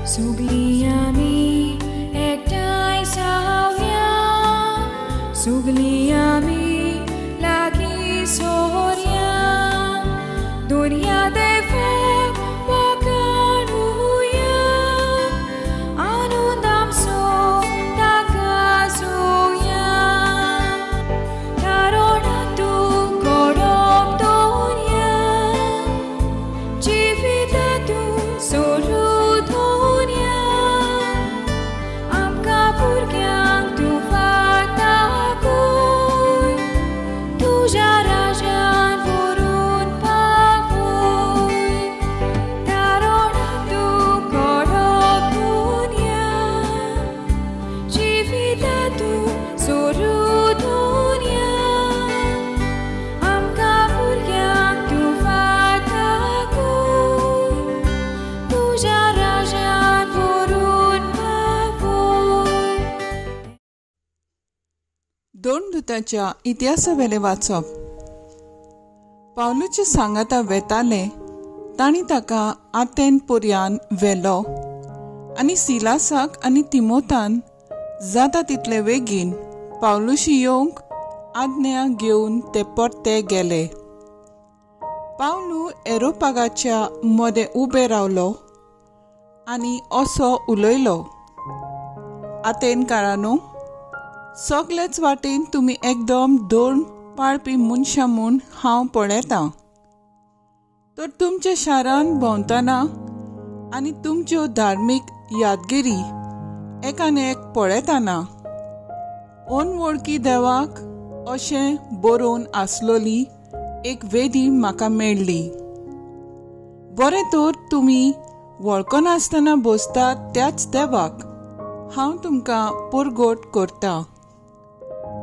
सगळीं आमी एकठांय जावया, सगळीं आमी लागीं सोरया, दर्या देवाक वाखाणुया, आनंद आमचो ताका जोवया. तारोणा तूं कडप दवरया, जिविता तूं सोरू दवरया, आमकां भुरग्यांक तूं वाट दाखय, तुज्या राज्यान व्हरून पावय. तारोणा तूं कडप दवरया, जिविता तूं सोरू दवरया, आमकां भुरग्यांक तूं वाट दाखय, तुज्या राज्यान व्हरून पावय. दोन दुताच्या इतिहासावेलें वाचप. पावलूचे सांगाता वेताले तांणी ताका आतेन पोरयान व्हेलो आनी सिलासाक आनी तिमोतान जाता तितले वेगीन पावलूशी येवंक आज्ञा घेवन ते परते गेले. पावलू एरोपागाच्या मदें उबे रावलो आनी असो उलयलो, आतेनकारांनो, सगळेच वाटेन तुमी एकदम धर्म पाळपी मनशां म्हूण हांव पळयतां. तर तुमच्या शारान भोंवतना आनी तुमच्यो धार्मीक यादगिरी एकान एक पळयतना अनवळखी देवाक अशें बरोवन आसलोली एक वेदी म्हाका मेळ्ळी. बरें तर तुमी वळखनासतना बसतात त्याच देवाक हांव तुमकां परगट करता.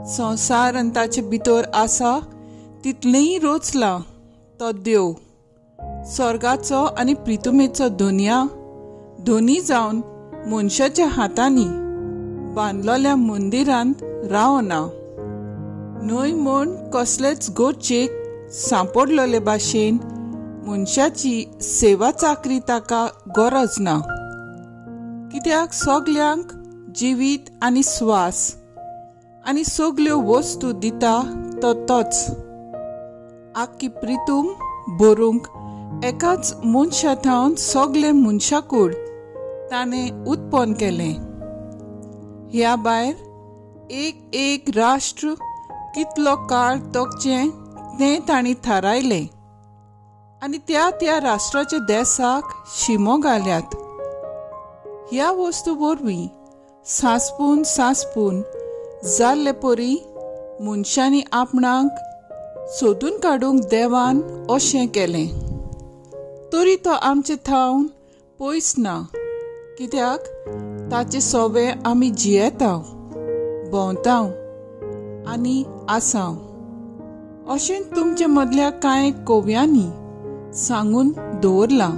संवसार आनी ताचे भितर आसा तितलेंय रोचलां तो देव स्वर्गाचो आनी प्रितुमेचो धोनया धोनी जावन मनशाच्या हातांनी बांदलेल्या मंदिरांत रावना न्हय म्हूण कसलेच गरजेक सांपडलेले भाशेन मनशाची सेवा चाकरी ताका गरज ना. कित्याक सगल्यांक जिवीत आनी स्वास आनी सगल्यो वस्तू दिता तो तोच. आख्खी प्रितूम बरोवंक एकाच मनशा थावन सगळे मनशाकूड ताणें उत्पन्न केलें. ह्या भायर एक एक राष्ट्र कितलो काळ तोखचें तें तांणी थारायलें आनी त्या त्या राष्ट्राच्या देसाक शिमो घाल्यात. ह्या वस्तू वरवीं सांसपून सांसपून जाल्ले परी मनशांनी आपणाक सोदून काडूंक देवान अशें केलें. तरी तो आमचे थावन पयस ना, कित्याक ताचे सोवे आमी जियेता, भोंवता आनी आसा अशें तुमचे मदल्या कांय कव्यांनी सांगून दवरलां.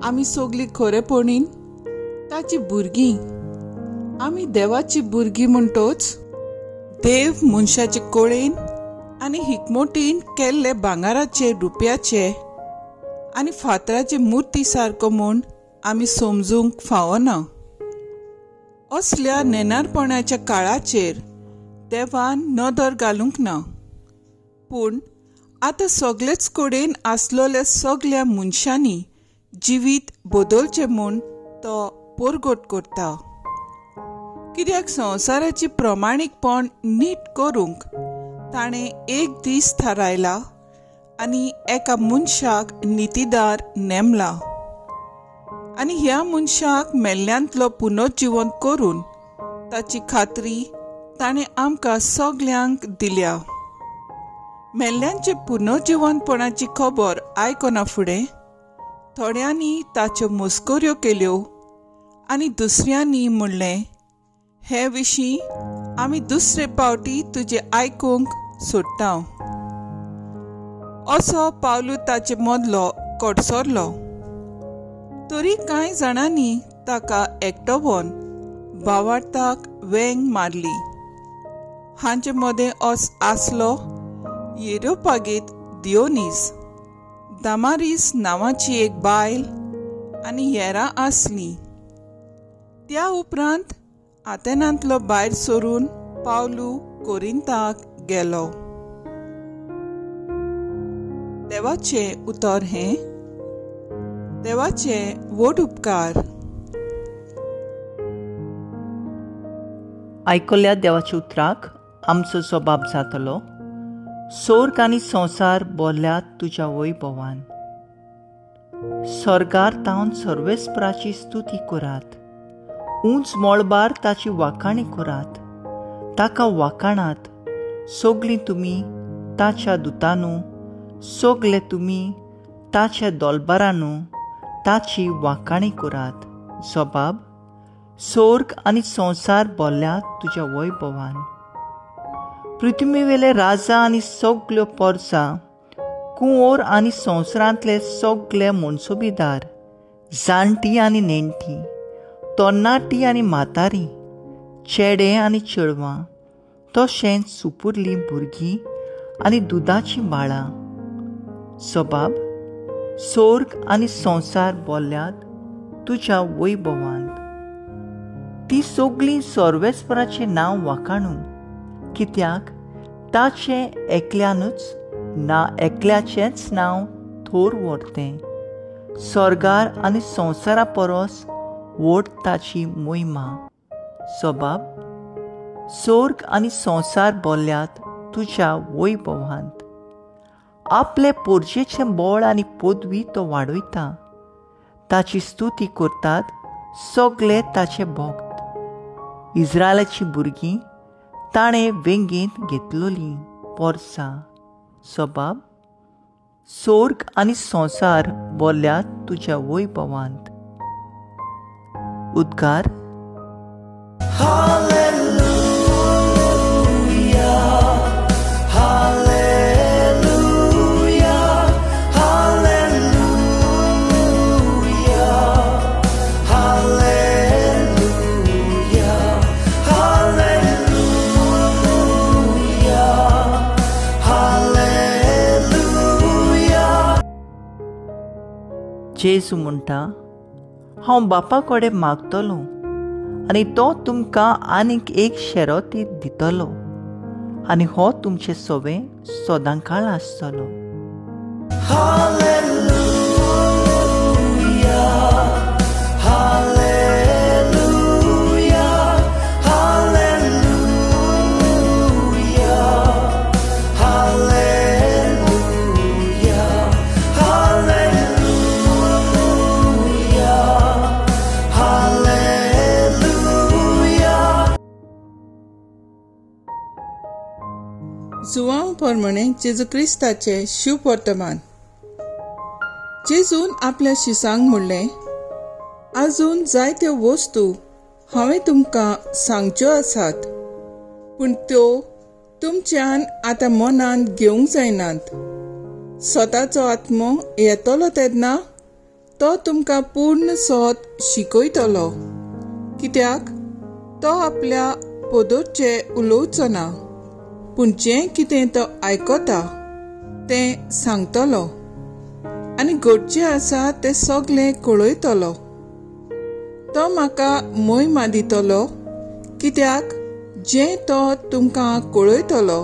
आमी सगळीं खरेपणीन ताची भुरगीं, आमी देवाची भुरगीं म्हणटोच देव मनशाचे कळेन आनी हिकमोटीन केल्ले भांगराचे, रुपयाचे आनी फातराचे मुर्ती सारको म्हूण आमी समजूंक फावना. असल्या नेणारपणाच्या काळाचेर देवान नदर घालूंक ना, पूण आतां सगळेच कडेन आसलेल्या सगळ्या मनशांनी जिवीत बदलचें म्हूण तो परगट करता. कित्याक संवसाराची प्रमाणीकपण नीट करूंक ताणें एक दीस थारायला आनी एका मनशाक नितीदार नेमला आनी ह्या मनशाक मेल्ल्यांतलो पुनर्जिवन करून ताची खात्री ताणें आमकां सगल्यांक दिल्या. मेल्ल्यांचे पुनर्जिवनपणाची खबर आयकना फुडें थोड्यांनी ताच्यो मस्कऱ्यो केल्यो आनी दुसऱ्यांनी म्हणलें, हे विशीं आमी दुसरे पावटी तुजें आयकूंक सोडटा. असो पावलू ताचे मदलो कडसरलो. तरी कांय जाणांनी ताका एकटोवन भावार्थाक वेंग मारली. हांचे मदें अस आसलो येरोपागीत दियोनीस, दामारीस नांवाची एक बायल आनी हेरां आसलीं. त्या उपरांत आतेनांतलो भायर सरून पावलू कोरिंताक गेलो. देवाचें उतर हें. देवाचे व्हड उपकार. आयकल्या देवाच्या उतराक आमचो जबाब जातलो. सोर्ग आनी संवसार बोल्ल्यात तुज्या वैभवान. स्वर्गार तावन सर्वेस्पराची स्तुती करात, उंच मळबार ताची वाखाणी करात. ताका वाखाणात सगलीं तुमी ताच्या दुतानू, सगले तुमी ताच्या दोलबारानू ताची वाखाणी करात. जबाब सोर्ग आनी संवसार बोल्ल्यात तुज्या वैभवान. पृथ्वीवेले राजा आनी सगल्यो पोरसां, कुंवर आनी संवसारांतले सगले मनसोबीदार, जाणटी आनी नेणटी, तरणाटी आनी म्हातारी, चेडे आनी चेडवां, तशेंच सुपुरलीं भुरगीं आनी दुदाचीं बाळां. जबाब सोर्ग आनी संवसार बोल्ल्यात तुज्या वैभवांत. ती सगलीं सर्वेस्पराचें नांव वाखाणू, कित्याक ताचें एकल्यानूच ना एकल्याचेंच नांव थोर व्हरतें. स्वर्गार आनी संवसारा परस व्हड ताची मोहिमा. जबाब सोर्ग आनी संवसार बोल्ल्यात तुज्या वैभवांत. आपले पोरजेचें बळ आनी पदवी तो वाडयता. ताची स्तुती करतात सगले ताचे भक्त. इस्रायलाची भुरगीं ताणें वेंगेंत घेतलोलीं पोरसां. जबाब सोर्ग आनी संवसार बोल्ल्यात तुज्या वैभवांत. उद्गार. जेजू म्हणटा, हांव बापा कडेन मागतलो आनी तो तुमकां आनीक एक शेरोती दितलो आनी हो तुमचे सवे सदांकाळ आसतलो. जुवांव प्रमाणे जेजू क्रिस्ताचे शुभवर्तमान. जेजून आपल्या शिसांक म्हणलें, आजून जायत्यो वस्तू हांवें तुमकां सांगच्यो आसात, पूण त्यो तुमच्यान आतां मनांत घेवंक जायनात. स्वताचो आत्मो येतलो तेन्ना तो तुमकां पूर्ण सोद शिकयतलो, कित्याक तो आपल्या पदरचें उलोवचो ना, पूण जें कितें तो आयकता तें सांगतलो आनी घडचें आसा तें सगलें कळयतलो. तो म्हाका मोहिमा दितलो, कित्याक जें तो तुमकां कळयतलो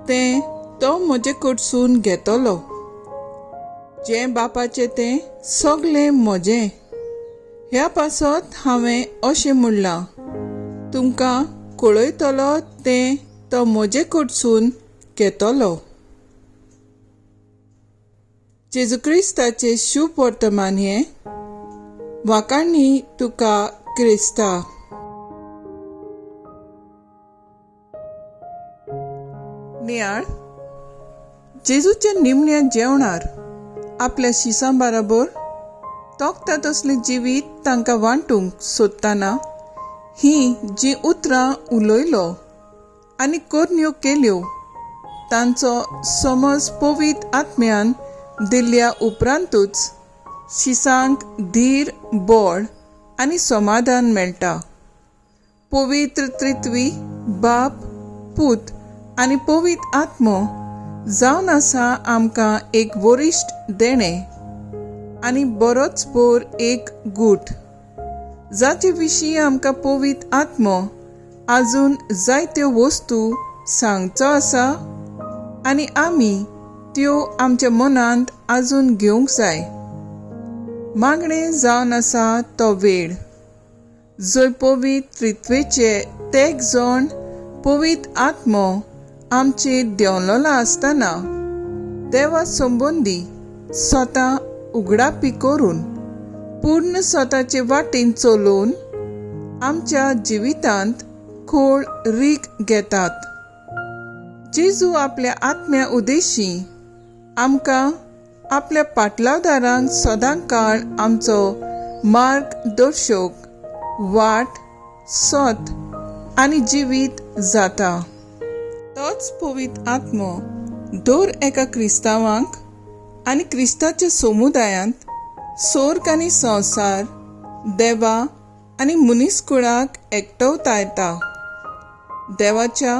तें तो म्हजे कडसून घेतलो. जें बापाचें तें सगलें म्हजें. ह्या पासत हांवें अशें म्हणलां, तुमकां कळयतलो तें तो म्हजे कडसून घेतलो. जेजू क्रिस्ताचें शुभ वर्तमान हें. वाखाणी तुका क्रिस्ता. नियाळ. जेजूच्या निमण्या जेवणार आपल्या शिसां बराबर तोखता तसलें जिवीत तांकां वांटूंक सोदतना ही जीं उतरां उलयलो आनी करण्यो केल्यो तांचो समज पवित्र आत्म्यान दिल्ल्या उपरांतूच शिसांक धीर, बळ आनी समाधान मेळटा. पवित्र त्रित्वी बाप, पूत आनी पवित्र आत्मो जावन आसा आमकां एक वरिश्ठ देणें. आनी बरोच भोर एक गूट जाचे विशीं आमकां पवित्र आत्मो आजून जायत्यो वस्तू सांगचो आसा आनी आमी त्यो आमच्या मनांत आजून घेवंक जाय. मागणें जावन आसा तो वेळ जंय पवित्र त्रित्वेचे तेग जण पवित्र आत्मो आमचेर देंवलोलो आसतना देवा संबंदी स्वता उगडापी करून पूर्ण स्वताचे वाटेन चलोवन आमच्या जिवितांत खोल रीक घेतात. जेजू आपल्या आत्म्या उद्देशी आमकां आपल्या पाटलावदारांक सदां काळ आमचो मार्गदर्शक, वाट, सत आनी जिवीत जाता. तोच पवित्र आत्मो दर एका क्रिस्तांवांक आनी क्रिस्ताच्या समुदायांत सोर्ग आनी संवसार, देवा आनी मनीसकुळाक एकटवतायता. देवाच्या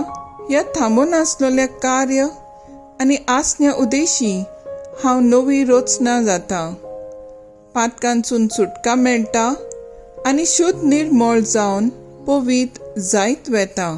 ह्या थांबून आसलेल्या कार्य आनी आसण्या उद्देशी हांव नवी रचना जाता, पातकांसून सुटका मेळटा आनी शुद्ध निर्मळ जावन पवित्र जायत वेता.